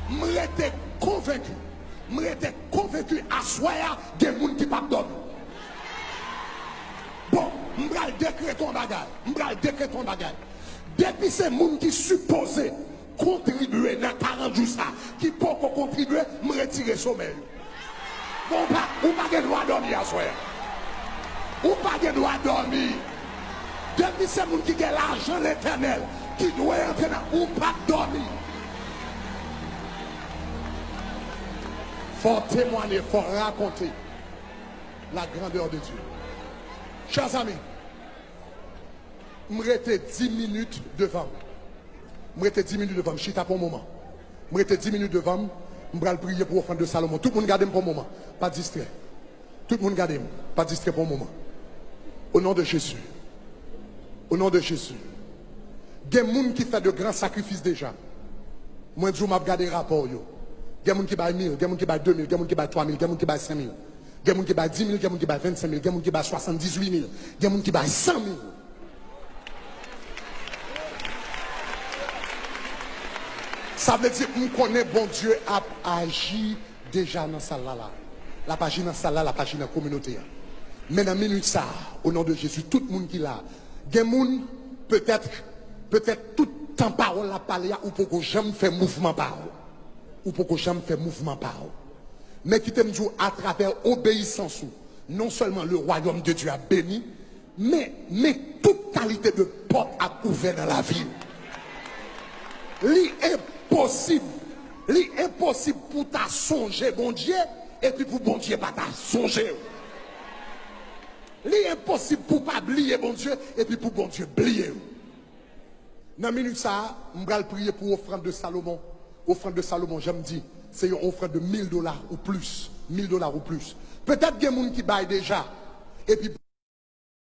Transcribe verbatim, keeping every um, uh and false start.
M rete konvenki, m rete konvenki aswè a, gen moun ki p ap dòmi. Bon, m pral dekrete yon bagay, m pral dekrete yon bagay. Depi se moun ki sipoze kontribye nan karant jou sa, ki poko kontribye, m retire somèy. Bon, ou pa, ou pa gen dwa dòmi aswè a. Ou pa gen dwa dòmi. Depi se moun ki gen lajan Letènèl, ki dwe antre nan, ou p ap dòmi. Fò w temwaye, fò w rakonte la grandeur de Dieu. Chers amis, m rete dis minit devan. M rete dis minit devan m, chita pou yon moman. M rete dis minit devan m, m pral priye pou ofrann de Salomon. Tout moun gade m pou yon moman. Pa distrè. Tout moun gade m. Pa distrè pou yon moman. Au nom de Jésus. Au nom de Jésus. Gen moun ki fè de gran sakrifis deja. Mwen di w, m ap gade rapò yo. Gen moun ki bay mil, gen moun ki bay de mil, gen moun ki bay twa mil, gen moun ki bay senk mil. Gen moun ki bay dis mil, gen moun ki bay vennsenk mil, gen moun ki bay swasanndizuit mil, gen moun ki bay san mil. Sa vle di, m konnen Bondye ap aji deja nan sal la la. L ap aji nan sal la, l ap aji nan kominote a. Men nan minit sa a, o non de Jezi, tout moun ki la, gen moun, petèt, petèt tout tan pawòl la ap pale a, ou poko janm fè mouvman pa w. Ou poko janm fè mouvman pa w. Men kite m di w, atravè obeyisans ou, non sèlman le royaume de Dieu ap beni, men, men tout kalite de pòt ap ouvè nan lavi w. Li enposib, li enposib pou w ta sonje Bondye, epi pou Bondye pa ta sonje w. Li enposib pou w pa bliye Bondye, epi pou Bondye bliye w. Nan minit sa a, m pral priye pou ofrann de Salomon. Ofrann de Salomon, jan m di, se yon ofrann de mil dola ou plis. Mil dola ou plis. Petèt gen moun ki bay deja, epi